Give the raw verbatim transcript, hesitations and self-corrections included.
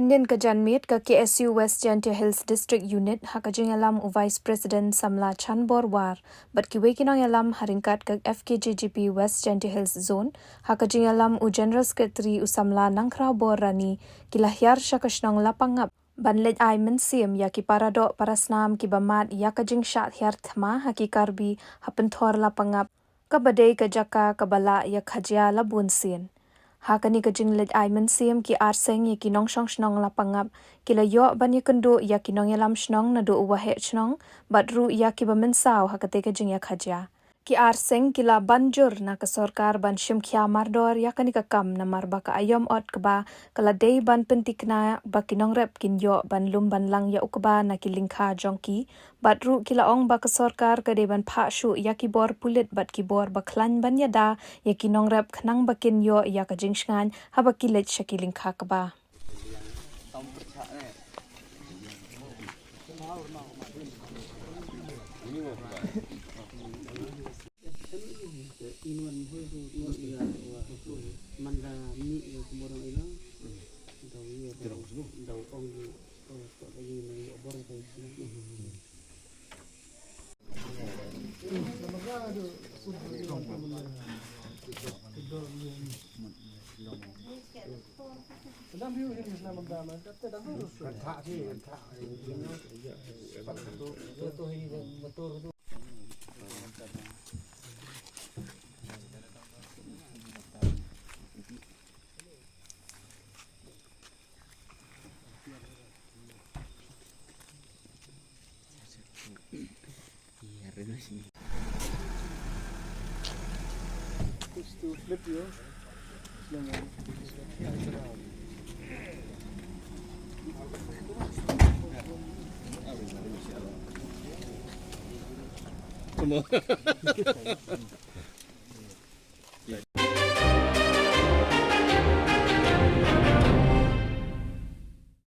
Hadien ka janmiet ka K S U West Jaintia Hills District Unit ha ka jingïalam u Vice President Samla Chanbor War bad kiwei ki nongïalam ha ryngkat ka F K J G P West Jaintia Hills Zone ha ka jingïalam u General Secretary u Samla Nangkhraw Bor Rani ki la hiar sha ka shnong Lapangap ban leit ai mynsiem ïa ki paradoh parasnam kiba mad ïa ka jingshah hiar thma ha ki Karbi ha pynthor Lapangap, kaba dei ka jaka kaba lah ïa ka jia la bun sien. Ha kane ka jingleit ai mynsiem ki ar seng ïa ki nongshong shnong Lapangap ki la ïoh ban ïakynduh ïa ki nongïalam shnong naduh u waheh shnong bad ruh ïa kiba mynsaw ha kata ka jingïakajia. Ki ar seng ki la ban jur na ka sorkar ban shim khia mardor ïa kane ka kam namar ba ka aïom ot kba ka la dei ban pyntikna ba ki nongrep kin ïoh ban lum ban lang ïa u kba na ki lyngkha jong ki. Bad ruh ki la ong ba ka sorkar ka dei ban phah shuh ïa ki bor pulit bad ki bor ba khlaiñ ban ïada ïa ki nongrep khnang ba kin ïoh ïa ka jingshngaiñ haba ki leit sha ki lyngkha kba.